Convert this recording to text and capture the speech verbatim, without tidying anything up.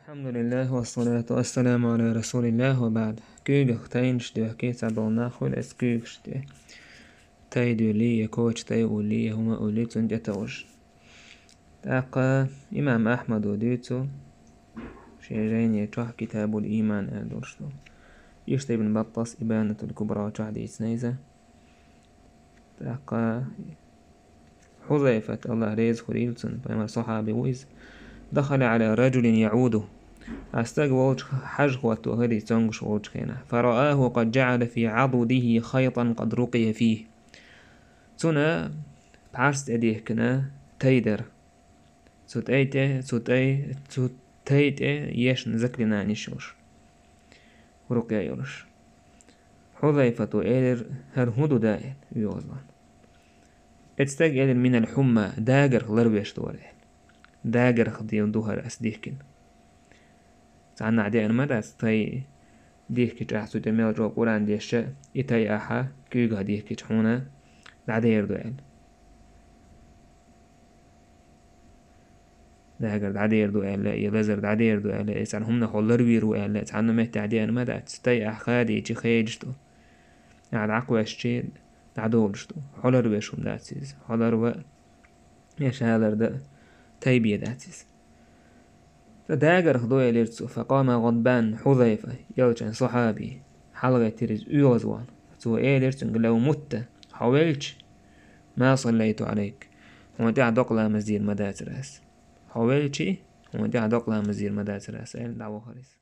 الحمد لله والصلاة والسلام على رسول الله وبعد. Куьйгах тайнаш доьхкий цхьаболу нах хуьлу эцу куьйгаш тӀе. Тай дуьллий, я коча тай уллий, я хӀума уллий, цунна тӀетовжаш. ТӀаккха имам Ахьмадо дуьйцу шен жайни чохь Китабул-Иман аьлла долуш долу. Иштта Ибн Баттас Ибанатул-Кубра чохь дийцина иза. ТӀаккха Хьузайфат, Аллах реза хуьлийла цунна, пайхамар сахьаби ву иза. دخل على رجل يعوده. Цхьа стаг волчу хьажа хӀотто хилира цомгуш волчу хенахь. فرآه قد جعل في عضده خيطا قد رقي فيه. Цунна пхьарс тӀедихкина тай дара. Цу тӀай тӀе, цу тӀай, цу тай тӀе ешна заклинаниш йолуш. Рукъя йолуш. Хьузайфато элира: «ХӀара хӀун ду, да?» — аьлла, оьгӀазлан. Эцу стага элира: «Минал хьумма, дагарх ларвеш ду хӀара», — аьлла. «Дагарх ду хӀара ас дихкина». Цхьаннахь деана ма дац, тай дихкича ахь цу тӀе мел чӀогӀа Къуръан дешча, и тай ахьа куьйгахь дихкича хьуна дӀадер ду аьлла. Дагар дӀадер ду аьлла, я лазар дӀадер ду аьлла, я цхьана хӀуманах хьо ларвийр ву аьлла, цхьанна меттехь деана ма дац, тай ахь хадийча хедаш ду. Ахь дӀакхоьссича дӀадолуш ду. Хьо ларвеш хӀума дац иза. Хьо ларва я ша ларда тай бен дац иза. Цкъа дагарх ду элира цо, فقام غضبان حذيفة, элчан сахьаби, хьалагӀеттира иза оьгӀазвахана. Цо элира цуьнга: «لو مت, хьо велча, ما صليت عليك, хьуна тӀехь докъа ламаз дийр ма дацара ас. Хьо велчий, хьуна тӀехь докъа ламаз дийр ма дацара ас», — аьлла, дӀавахара иза.